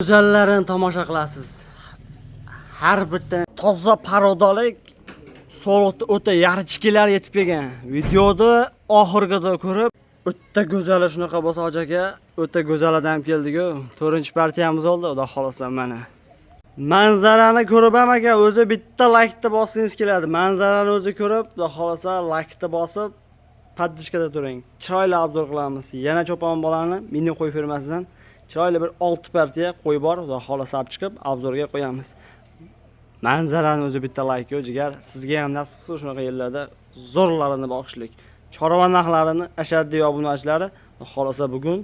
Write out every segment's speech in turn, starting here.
Go'zallarini tomosha qilasiz. Har bitta toza parodalik soliqda o'ta yarchikilar yetib kelgan. Videoda oxirgida ko'rib, o'ta go'zali shunaqa bo'lsa hoji aka, o'ta go'zalidan ham keldik-ku. 4-partiyamiz oldi, xudo xolasa mana. Manzarani ko'rib ham aka, o'zi bitta laykni bosgingiz keladi. Manzarani o'zi ko'rib, xudo xolasa laykni bosib, поддержка da turing. Chiroyli обзор qilamiz. Yana cho'pon bolani mini qo'y firmasidan chiroyli bir 6 partiya qo'y bor, xudo xolasa olib chiqib обзор ga qo'yamiz. Manzarani o'zi bitta layk yo'q jigar. Sizga ham nasib qilsin shunaqa yerlarda zo'rlarini boqishlik. Chorva narxlarini ashaddiy obunachilari xolasa bugun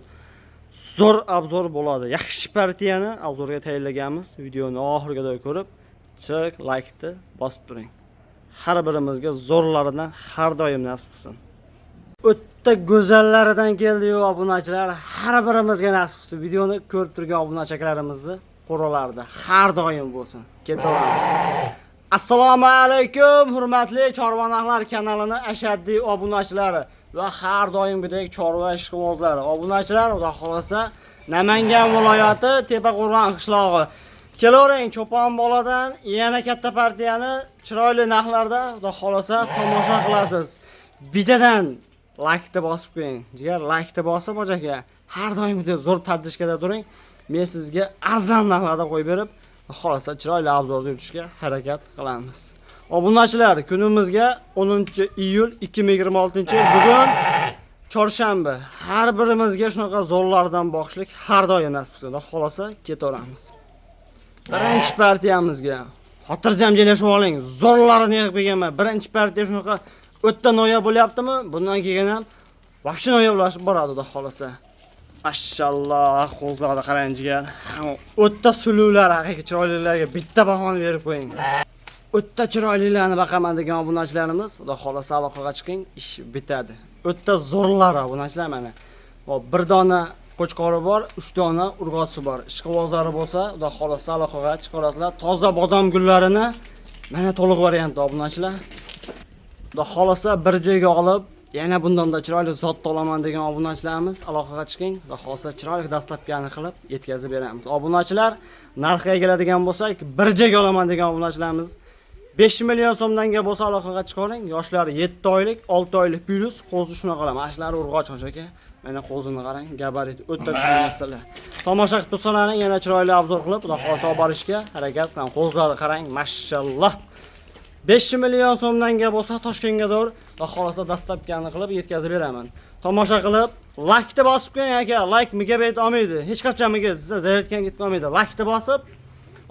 zo'r обзор bo'ladi. Yaxshi partiyani обзор ga tayyorlaganmiz. Videoni oxirigacha ko'rib, chiroyli laykni bosib turing. Har birimizga zo'rlaridan har doim nasib qilsin. O'ta go'zallaridan keldi-yu obunachilar, har birimizga nasib qilsin. Videoni ko'rib turgan obunachi akalarimizni qo'ralarida har doim bo'lsin. Ketaveramiz. Assalomu alaykum hurmatli Chorva kanalini ashaddiy obunachilari va har doimgidek chorva ishqibozlari. Obunachilar, xudo xolasa Namangan viloyati Tepaqo'rg'on qishlog'i. Kelavering cho'pon boladan yana katta partiyani chiroyli narxlarda xudo xolasa tomosha qilasiz. Bittadan laykni bosib qo'ying. Jigar laykni bosib hoji aka, har doimgidek zo'r поддержка da turing. Men sizga arzon narxlarda qo'yib berib, xolasa chiroyli обзор da yutishga harakat qilamiz. Obunachilar, kunimizga 10-iyul 2026-yil bugun chorshanba. Har birimizga shunaqa zo'rlardan boqishlik har doim nasib qilsin. Xudo xolasa ketaveramiz. Birinchi partiyamizga xotirjam joylashib oling. Zo'rlarini yig'ib kelganman. Birinchi partiya shunaqa o'ta noyob bo'lyaptimi? Bundan keyin ham вообще noyoblashib boradi xudo xolasa. Mashalloh, qo'zlarni qarang jigar. O'ta suluvlar, haqiqiy chiroylilarga bitta bahoni berib qo'ying. O'ta chiroylilarni boqaman degan obunachilarimiz, xudo xolasa aloqaga chiqing, ish bitadi. O'ta zo'rlar obunachilar mana. Hop, bir dona qo'chqori bor, 3 dona urg'ochisi bor. Ishqibozlari bo'lsa, xudo xolasa aloqaga chiqarasizlar. Toza bodom gullarini mana to'liq variantda obunachilar. Xudo xolasa bir joyga olib, yana bundan da chiroyli zotni olaman degan obunachilarimiz aloqaga chiqing. Xudo xolasa chiroyli доставка ni qilib yetkazib beramiz. Obunachilar, narxiga keladigan bo'lsak, bir joyga olaman degan obunachilarimiz 5 million so'mdanga bo'lsa aloqaga chiqavering. Yoshlari 7 oylik, 6 oylik plyus qo'zi shunaqa qiladi. Mana shular urg'och aka. Mana qo'zini qarang, gabarit o'ta kuchli narsalar. Tomosha qilib tursalaring yana chiroyli обзор qilib, xudo xolasa olib borishga harakat qilaman. Qo'zlarni qarang, mashalloh. 5 million so'mdanga bo'lsa Toshkentga to'g'ri xudo xolasa доставка ni qilib yetkazib beraman. Tomosha qilib, laykni bosib qo'ying aka. Layk megabayt olmaydi. Hech qachon mega zaryadga ketib qolmaydi. Laykni bosib,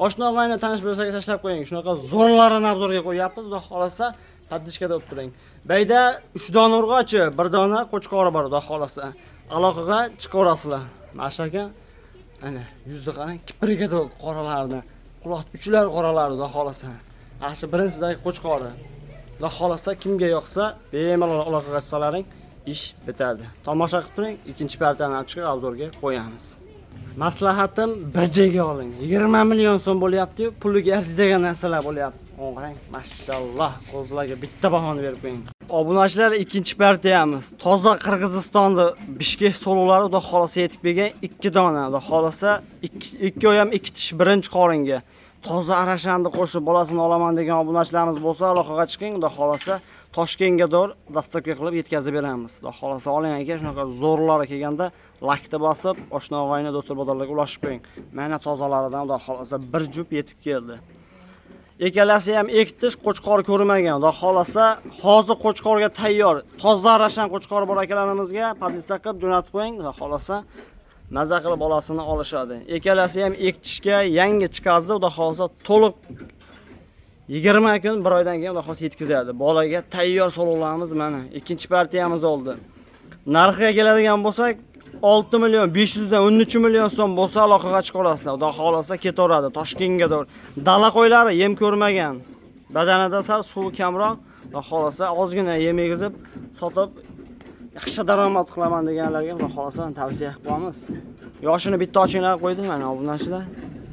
oshna og'ayni tanish bilishlarga tashlab qo'ying. Shunaqa zo'rlarini обзор ga qo'yapmiz. Xudo xolasa поддержка da bo'lib turing. Bayda 3 dona urg'ochi, 1 dona qo'chqori bor xudo xolasa. Aloqaga chiqaverasizlar. Mana shu aka. Ana yuzni qarang, kipriga qoralarni, quloq uchlar qoralari xudo xolasa. Ana shu birinchisidagi qo'chqori. Xudo xolasa kimga yoqsa, bemalol aloqaga chiqsalaring, ish bitadi. Tomosha qilib turing, ikkinchi partiyani olib chiqib обзор ga qo'yamiz. Maslahatim bir joyga oling. 20 million so'm bo'lyapti-yu, puliga arziydigan narsalar bo'lyapti. Qarang, mashalloh, qo'zlarga bitta bahoni berib qo'ying. Obunachilar, ikkinchi partiyamiz. Toza Qirg'izistonda Bishkek so'lovlari xudo xolasa yetib kelgan 2 dona. Xudo xolasa 2 oy ham 2 tish birinchi qoringa. Toza arashanni qo'shib bolasini olaman degan obunachilarimiz bo'lsa aloqaga chiqing, xudo xolasa Toshkentga to'g'ri доставка qilib yetkazib beramiz. Xudo xolasa oling aka, shunaqa zo'rlari kelganda laykni bosib, oshna og'ayni do'st birodarlarga ulashib qo'ying. Mana tozalaridan xudo xolasa bir jup yetib keldi. Ikkalasi ham ektish qo'chqor ko'rmagan. Xudo xolasa hozir qo'chqorga tayyor. Toza arashan qo'chqori bor akalarimizga podpиска qilib jo'natib qo'ying. Xudo xolasa maza qilib bolasini olishadi. Ikkalasi ham ektishga yangi chiqazdi. Xudo xolasa to'liq 20 kun, bir oydan keyin xudo xolasa yetkazadi. Bolaga tayyor so'lovlarimiz mana. Ikkinchi partiyamiz oldi. Narxiga keladigan bo'lsak, 6 million 500 dan 13 million so'm bo'lsa aloqaga chiqarasizlar. Xudo xolasa ketaveradi Toshkentga to'g'ri. Dala qo'ylari yem ko'rmagan. Badanida sal suvi kamroq. Xudo xolasa ozgina yem yegizib sotib yaxshi daromad qilaman deganlarga xudo xolasa tavsiya qilib qo'yamiz. Yoshini bitta ochinglar qo'ydim mana obunachilar.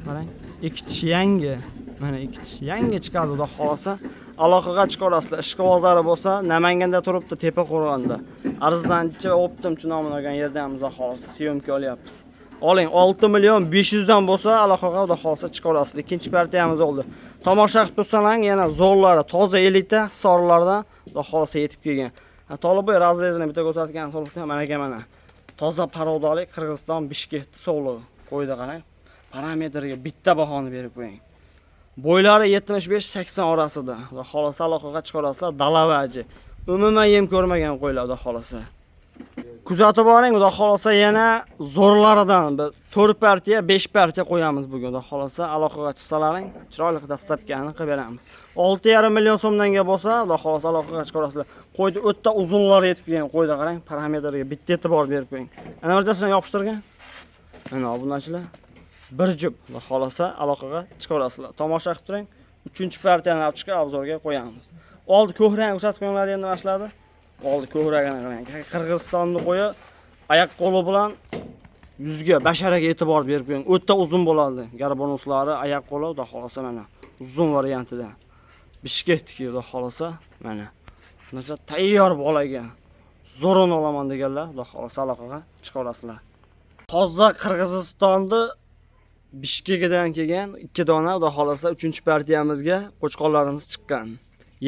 Qarang, ikki tish yangi. Mana ikki tish yangi chiqadi xudo xolasa. Aloqaga chiqarasizlar. Ishqibozlari bo'lsa Namanganda turibdi, Tepa qo'rg'onda. Arzonchi оптом nomini olgan yerdamiz xudo xolasa syomka olyapmiz. Oling, 6 million 500 dan bo'lsa, aloqaga xudo xolasa chiqa olasiz. Ikkinchi partiyamiz oldi. Tomosha qilib tursalang, yana zo'rlari, toza elita Hissorlardan xudo xolasa yetib kelgan. Ha, Tolibboy разрез ini bitta ko'rsatgan sovliqda mana aka mana. Toza parodali Qirg'iziston Bishkek sovlig'i. Qo'ydi qarang. Parametrga bitta bahoni berib qo'ying. Bo'ylari 75-80 orasida. Xudo xolasa aloqaga chiqa olasizlar. Dalavaji. Umuman yem ko'rmagan qo'ylar xudo xolasa. Kuzatib boring, xudo xolasa yana zo'rlaridan bir 4 partiya, 5 partiya qo'yamiz bugun. Xudo xolasa aloqaga chiqsalaring, chiroyli доставка ni qilib beramiz. 6,5 million so'mdanga bo'lsa, xudo xolasa aloqaga chiqa olasizlar. Qo'ydi o'ta uzunlari yetib kelgan qo'ydi qarang, parametrga bitta e'tibor berib qo'ying. Ana birchasini yopishtirgan. Mana obunachilar bir jup xudo xolasa aloqaga chiqa olasizlar. Tomosha qilib turing. 3-partiyani olib chiqib обзор ga qo'yamiz. Oldi ko'hrani ko'rsatib qo'yinglar endi boshladi. Oldi ko'hragini qarang. Qirg'izistonni qo'yi oyoq qo'li bilan yuzga, basharaga e'tibor berib qo'ying. O'ta uzun bo'ladi. Garbonuslari, oyoq qo'li xudo xolasa mana uzun variantida. Bishkekniki xudo xolasa mana. Shunaqa tayyor bolaga zo'rini olaman deganlar xudo xolasa aloqaga chiqa olasizlar. Toza Qirg'izistonni Bishkekidan kelgan 2 dona xudo xolasa 3-partiyamizga qo'chqorlarimiz chiqqan.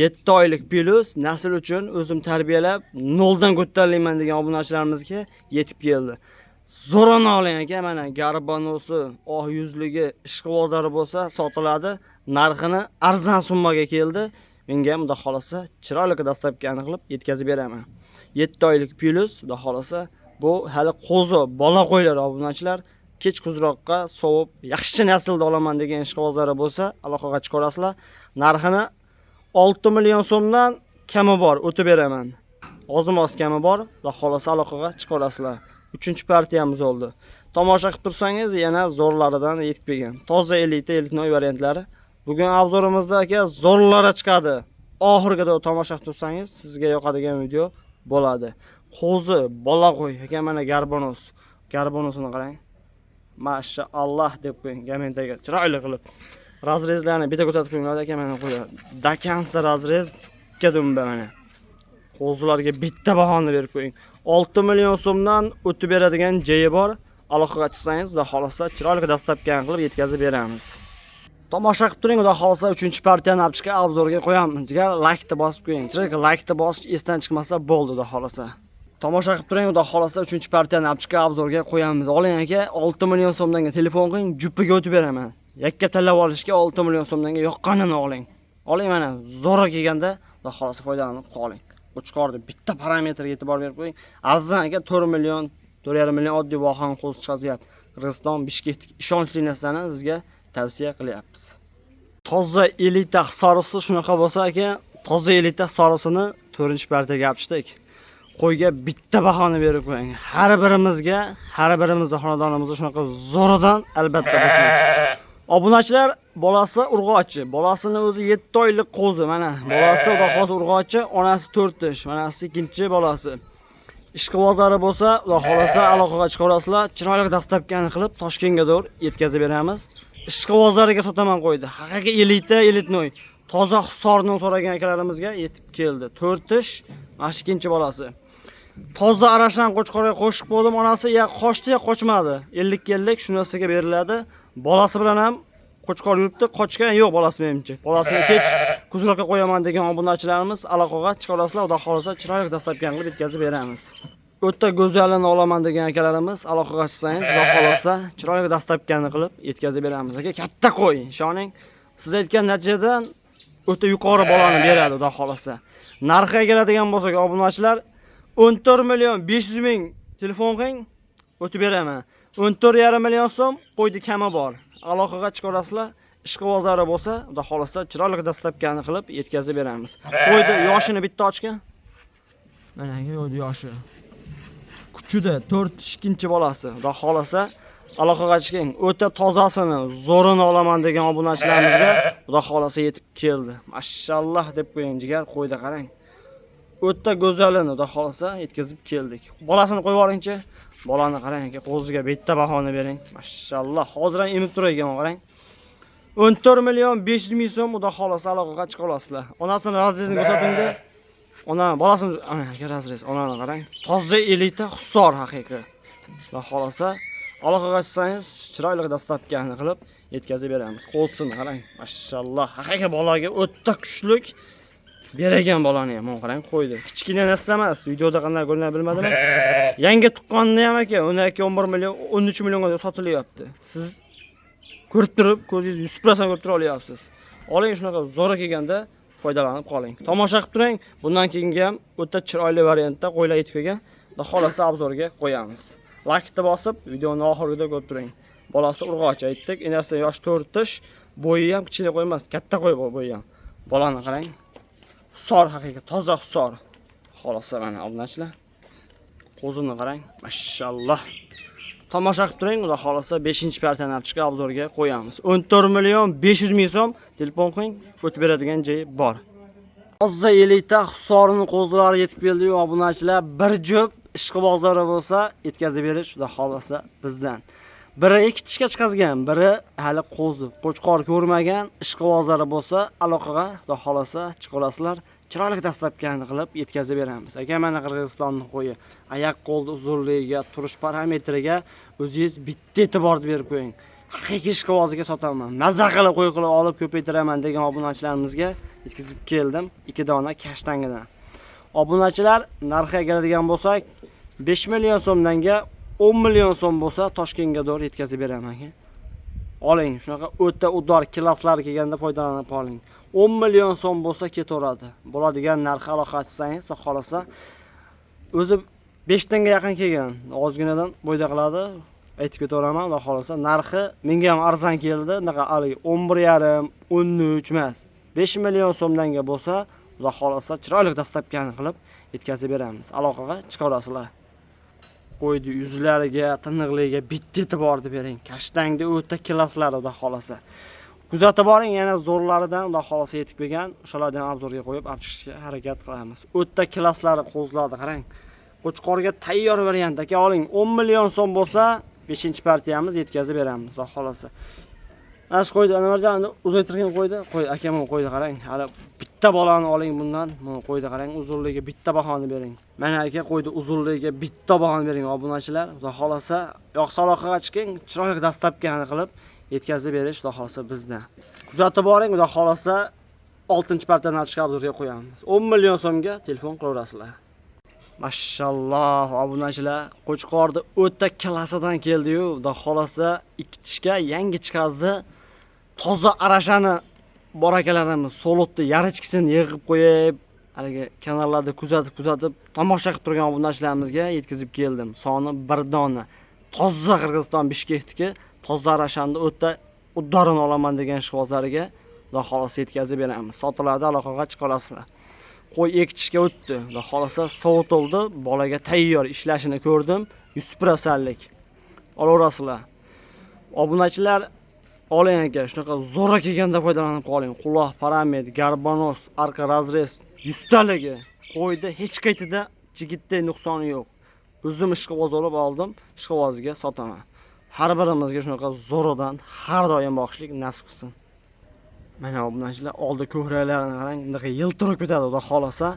7 oylik plus nasl uchun o'zim tarbiyalab noldan ko'tarilmayman degan obunachilarimizga yetib keldi. Zo'rini oling aka, mana garbanosi, oh yuzligi, ishqibozlari bo'lsa sotiladi. Narxini arzon summaga keldi. Menga ham xudo xolasa chiroyli доставка ni qilib yetkazib beraman. 7 oylik plus xudo xolasa bu hali qo'zi, bola qo'ylar obunachilar. Kech kuzroqqa sovib yaxshi naslda olaman degan ishqibozlari bo'lsa aloqaga chiqa olasizlar. Narxini 6 million so'mdan kami bor, o'tib beraman. Ozim-oz kami bor, xudo xolasa aloqaga chiqa olasizlar. 3-partiyamiz oldi. Tomosha qilib tursangiz yana zo'rlaridan yetib kelgan. Toza elita, элитный variantlari. Bugun обзор imizda aka zo'rlari chiqadi. Oxirigacha tomosha qilib tursangiz sizga yoqadigan video bo'ladi. Qo'zi, bola qo'y, aka mana garbonos. Garbonosini qarang. Mashaalloh deb qo'ying kommentariyaga chiroyli qilib. Разрез larni bitta ko'rsatib qo'yinglar aka mana qo'ylar. До конца разрез tikka dumba mana. Qo'zilarga bitta bahoni berib qo'ying. 6 million so'mdan o'tib beradigan joyi bor. Aloqaga chiqsangiz, xudo xolasa chiroyli доставка ni qilib yetkazib beramiz. Tomosha qilib turing, xudo xolasa 3-partiyani olib chiqib обзор ga qo'yamiz. Jigar laykni bosib qo'ying. Chiroyli laykni bosish esdan chiqmasa bo'ldi, xudo xolasa. Tomosha qilib turing, xudo xolasa 3-partiyani olib chiqib обзор ga qo'yamiz. Oling aka, 6 million so'mdanga telefon qiling, jupiga o'tib beraman. Yakka tanlab olishga 6 million so'mdanga yoqqanini oling. Oling mana, zo'ra kelganda xudo xolasa foydalanib qoling. Qo'chqorni bitta parametrga e'tibor berib qo'ying. Arzon aka 4 million, 4,5 million oddiy vohan qo'z chiqazyapti. Qirg'iziston Bishkekdagi ishonchli narsani sizga tavsiya qilyapmiz. Toza elita Hisorisi shunaqa bo'lsa aka, toza elita Hisorisini 4-partiyaga olib chiqdik. Qo'yga bitta bahoni berib qo'ying. Har birimizga, har birimizni xonadonimizda shunaqa zo'ridan albatta bo'lsin. Obunachilar, bolasi urg'ochi, bolasini o'zi 7 oylik qo'zi mana. Bolasi xudo xohlasa urg'ochi, onasi 4 tish, manasi ikkinchi bolasi. Ishqibozlari bo'lsa, xudo xohlasa aloqaga chiqa olasizlar. Chiroyli доставка ni qilib Toshkentga to'g'ri yetkazib beramiz. Ishqibozlariga sotaman qo'ydi. Haqiqiy elita, элитный. Toza Hisorni so'ragan akalarimizga yetib keldi. 4 tish, mana shu ikkinchi bolasi. Toza Arashan qo'chqorga qo'shib qo'ydim, onasi ya qochdi ya qochmadi. 50-50 shunasiga beriladi. Bolasi bilan ham qo'chqor yuribdi, qochgan yo'q bolasi menimcha. Bolasini kech kuzroqqa qo'yaman degan obunachilarimiz aloqaga chiqa olasizlar. Xudo xohlasa chiroyli доставка qilib yetkazib beramiz. O'ta go'zalini olaman degan akalarimiz aloqaga chiqsangiz, xudo xohlasa chiroyli доставка ni qilib yetkazib beramiz. Aka katta qo'y, ishoning. Siz aytgan natijadan o'ta yuqori bolani beradi xudo xohlasa. Narxiga keladigan bo'lsak, obunachilar 14 million 500 ming telefon qiling, o'tib beraman. 14,5 million so'm qo'ydi kami bor. Aloqaga chiqa olasizlar. Ishqibozlari bo'lsa, xudo xohlasa chiroyli доставка ni qilib yetkazib beramiz. Qo'ydi yoshini bitta ochgan. Mana aka qo'ydi yoshi. Kuchida 4 ikkinchi bolasi. Xudo xohlasa aloqaga chiqing. O'ta tozasini, zo'rini olaman degan obunachilarimizga xudo xohlasa yetib keldi. Mashalloh deb qo'ying jigar, qo'ydi qarang. O'ta go'zalini xudo xohlasa yetkazib keldik. Bolasini qo'yib yuboringchi. Bolani qarang aka, qo'ziga bitta bahoni bering. Mashalloh, hozir ham emib turar ekan, qarang. 14 million 500 ming so'm xudo xohlasa aloqaga chiqa olasizlar. Onasini разрез ini ko'rsatingda. Ona bolasini ana aka разрез, onani qarang. Toza elita Hisor haqiqiy. Xudo xohlasa Aloqaga chiqsangiz, chiroyli доставка ni qilib yetkazib beramiz. Qo'lsini qarang, mashalloh. Haqiqiy bolaga o'ta kuchlik beragan bolani ham mana qarang qo'ydi. Kichkina narsa emas. Videoda qanday ko'rinadi bilmadim. Yangi tuqqanni ham aka 12, 11 million, 13 millionga sotilyapti. Siz ko'rib turib, ko'zingiz 100% ko'rib turib olyapsiz. Oling, shunaqa zo'ra kelganda foydalanib qoling. Tomosha qilib turing. Bundan keyingi ham o'ta chiroyli variantda qo'ylar yetib kelgan. Xudo xolasa обзор ga qo'yamiz. Laykni bosib, videoni oxirida ko'rib turing. Bolasi urg'ochi aytdik. Enasi yosh 4 tish, bo'yi ham kichkina qo'y emas, katta qo'y bo'yi ham. Bolani qarang. Hisor, haqiqiy toza hisor. Xolasa mana obunachilar. Qo'zini qarang, mashalloh. Tomosha qilib turing, xudo xolasa 5-partiyani olib chiqib обзор ga qo'yamiz. 14 million 500 ming so'm telefon qiling, o'tib beradigan joyi bor. Toza elita Hisorning qo'zilari yetib keldi-yu, obunachilar, bir jup ishqibozlari bo'lsa, yetkazib berish xudo xolasa bizdan. Biri ikki tishga chiqazgan, biri hali qo'zi, qo'chqor ko'rmagan ishqibozlari bo'lsa, aloqaga xudo xolasa chiqarasizlar. Chiroyli доставка ni qilib yetkazib beramiz. Aka, mana Qirg'izistonning qo'yi, oyoq qo'l uzunligiga, turish parametriga o'zingiz bitta e'tiborni berib qo'ying. Haqiqiy ishqiboziga sotaman. Maza qilib qo'y qilib olib ko'paytiraman degan obunachilarimizga yetkazib keldim. 2 dona kashtangidan. Obunachilar, narxiga keladigan bo'lsak, 5 million so'mdanga 10 million so'm bo'lsa Toshkentga to'g'ri yetkazib beraman aka. Oling, shunaqa o'ta удар klasslar kelganda foydalanib qoling. 10 million so'm bo'lsa ketaveradi. Bo'ladigan narxi aloqa qilsangiz va xolasa o'zi 5 tanga yaqin kelgan. Ozginadan bo'yda qiladi. Aytib ketaveraman, xudo xolasa narxi menga ham arzon keldi. Unaqa haligi 11,5, 13 emas. 5 million so'mdanga bo'lsa, xudo xolasa chiroyli доставка ni qilib yetkazib beramiz. Aloqaga chiqaverasizlar. Qo'ydi yuzlariga, tiniqligiga bitta e'tiborni bering. Kashtangda o'ta klasslari xudo xolasa. Kuzatib boring, yana zo'rlaridan xudo xolasa yetib kelgan, o'shalardan ham обзор ga qo'yib olib chiqishga harakat qilamiz. O'ta klasslari qo'ziladi, qarang. Qo'chqorga tayyor variant aka, oling. 10 million so'm bo'lsa, 5-partiyamiz yetkazib beramiz, xudo xolasa. Mana shu qo'ydi, Anvarjon uzaytirgan qo'ydi. Qo'y, akam qo'ydi, qarang. Hali bitta bolani oling bundan. Mana qo'ydi, qarang, uzunligiga bitta bahoni bering. Mana aka qo'ydi, uzunligiga bitta bahoni bering obunachilar. Xudo xolasa, yoqsa aloqaga chiqing, chiroyli доставка ni qilib yetkazib berish xudo xolasa bizdan. Kuzatib boring, xudo xolasa 6-partiyani olib chiqib обзор ga qo'yamiz. 10 million so'mga telefon qilaverasizlar. Mashalloh, obunachilar, Qo'chqorni o'ta klassidan keldi-yu, xudo xolasa ikki tishga yangi chiqazdi. Toza arashani bor akalarimiz solotni yarichkisini yig'ib qo'yib, haligi kanallarda kuzatib tomosha qilib turgan obunachilarimizga yetkazib keldim. Soni bir dona. Toza Qirg'iziston Bishkekniki toza arashani o'ta uddarini olaman degan ishqibozlariga xudo xolasa yetkazib beramiz. Sotiladi, aloqaga chiqa olasizlar. Qo'y ekitishga o'tdi. Xudo xolasa sovutildi, bolaga tayyor ishlashini ko'rdim. 100%lik. Olaverasizlar. Obunachilar, oling aka, shunaqa zo'ra kelganda foydalanib qoling. Quloq parametr, garbanos, arqa разрез yuztaligi. Qo'yda hech qaytida chigitday nuqsoni yo'q. O'zim ishqiboz olib oldim, ishqiboziga sotaman. Har birimizga shunaqa zo'ridan har doim boqishlik nasib qilsin. Mana obunachilar, oldi ko'kraklarini qarang, bunaqa yiltirib ketadi xudo xolasa.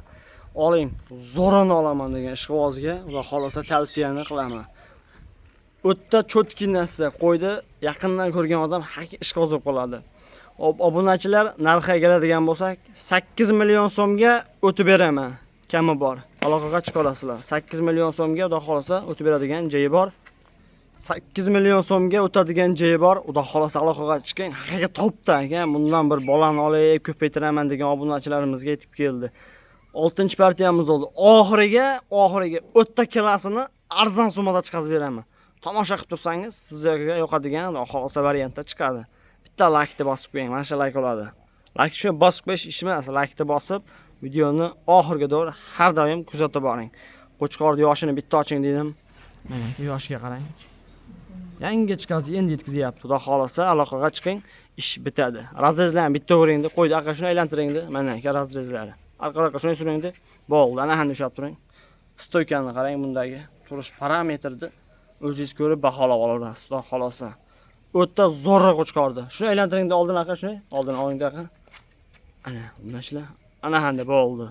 Oling, zo'rini olaman degan ishqibozga xudo xolasa tavsiyani qilaman. O'ta чёткий narsa qo'ydi, yaqindan ko'rgan odam haqiqiy ishqiboz bo'lib qoladi. Obunachilar, narxiga keladigan bo'lsak, 8 million so'mga o'tib beraman. Kami bor. Aloqaga chiqa olasizlar. 8 million so'mga xudo xolasa o'tib beradigan joyi bor. 8 million so'mga o'tadigan joyi bor. Xudo xolasa aloqaga chiqing. Haqiqiy topdi aka. Bundan bir bolani olib ko'paytiraman degan obunachilarimizga yetib keldi. 6-partiyamiz bo'ldi. Oxiriga o'tta klassini arzon summada chiqazib beraman. Tomosha qilib tursangiz, sizlarga yoqadigan xudo xolasa variantda chiqadi. Bitta laykni bosib qo'ying, mana shu layk oladi. Layk shu bosib qo'yish ish emas, laykni bosib videoni oxiriga to'g'ri har doim kuzatib boring. Qo'chqorni yoshini bitta oching dedim. Mana aka yoshiga qarang. Yangi chiqazdi, endi yetkazyapti. Xudo xolasa aloqaga chiqing, ish bitadi. Разрез larni bitta uringda, qo'ydi, aka shuni aylantiringda. Mana aka разрез lari. Orqa shuni suringda. Bo'ldi, ana endi ushlab turing. Стойка ni qarang, bundagi turish parametrni o'zingiz ko'rib baholab olaverasiz, xudo xolasa. O'ta zo'rroq qo'chqordi. Shuni aylantiringda oldin aka shuni, oldin olingda aka. Ana, bundachilar. Ana endi bo'ldi.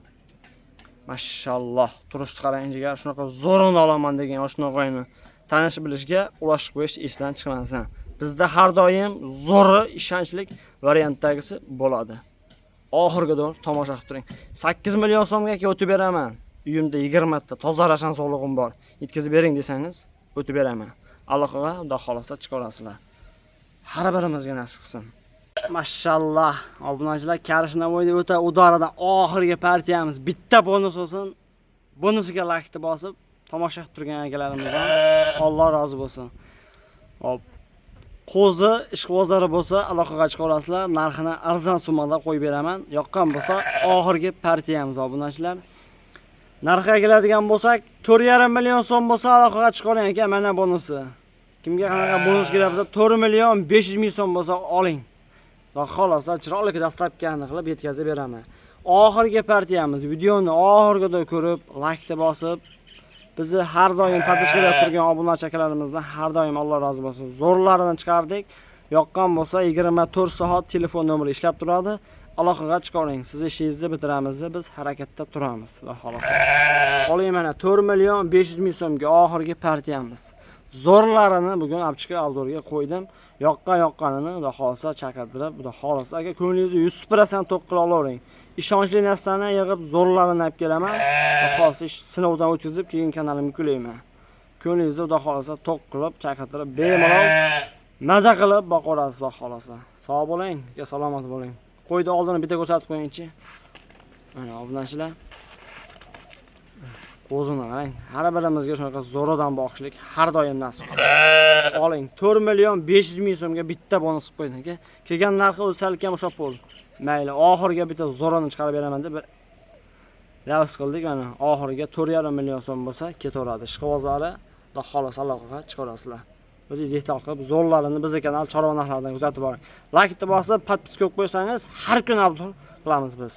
Mashalloh, turishni qarang jigar, shunaqa zo'rini olaman degan oshna qo'yni Tanish bilishga ulashib qo'yish esdan chiqmasin. Bizda har doim zo'ri, ishonchlik variantdagisi bo'ladi. Oxiriga tomosha qilib turing. 8 million so'mga aka o'tib beraman. Uyimda 20 ta toza rashan sog'lig'im bor. Yetkazib bering desangiz, o'tib beraman. Aloqaga xudo xolasa chiqarasizlar. Har birimizga nasib qilsin. Mashalloh, obunachilar, Karish Navoiyda o'ta udaradan oxirgi partiyamiz bitta bonus olsin. Bonusiga laykni bosib, tomosha qilib turgan akalarimizdan Alloh rozi bo'lsin. Hop. Qo'zi ishqibozlari bo'lsa, aloqaga chiqarasizlar. Narxini arzon summada qo'yib beraman. Yoqqan bo'lsa, oxirgi partiyamiz, obunachilar. Narxiga keladigan bo'lsak, 4,5 million so'm bo'lsa, aloqaga chiqaring aka, mana bonusi. Kimga qanaqa bonus kerak bo'lsa, 4 million 500 ming so'm bo'lsa oling. Xudo xolasa chiroyli доставка ni qilib yetkazib beraman. Oxirgi partiyamiz, videoni oxirigacha ko'rib, laykni bosib, bizni har doim поддержка lab turgan obunachi akalarimizdan har doim Alloh rozi bo'lsin. Zo'rlarini chiqardik. Yoqqan bo'lsa 24 soat telefon nomeri ishlab turadi. Aloqaga chiqavering. Siz ishingizni bitiramiz, biz harakatda turamiz. Xudo xolasa. Oling, mana 4 million 500 ming so'mga oxirgi partiyamiz. Zo'rlarini bugun olib chiqib обзор ga qo'ydim. Yoqqan yoqqanini xudo xolasa chaqirtirib, xudo xolasa aka ko'nglingizni 100% to'q qila olavering. Ishonchli narsani yig'ib zo'rlarini olib kelaman. Xudo xolasa ish sinovdan o'tkazib, keyin kanalimga kulayman. Ko'nglingizni xudo xolasa to'q qilib, chaqirtirib, bemalol maza qilib boqaverasiz xudo xolasa. Sog' bo'ling, aka, salomat bo'ling. Qo'yni oldini bitta ko'rsatib qo'yingchi. Mana, obunachilar. Qo'zini qarang. Har birimizga shunaqa zo'ridan boqishlik har doim nasib qilsin. Oling, 4 million 500 ming so'mga bitta bonus qilib qo'ydim aka. Kelgan narxi o'zi sal kam o'sha pul. Mayli, oxiriga bitta zo'rini chiqarib beraman deb bir lavs qildik, mana oxiriga 4,5 million so'm bo'lsa ketaveradi. Ishqibozlari xudo xohlasa aloqaga chiqarasizlar. O'zingiz ehtiyot qilib, zo'rlarini bizni kanal Chorva narxlaridan kuzatib boring. Laykni bosib, подписка qo'ysangiz, har kuni обзор qilamiz biz.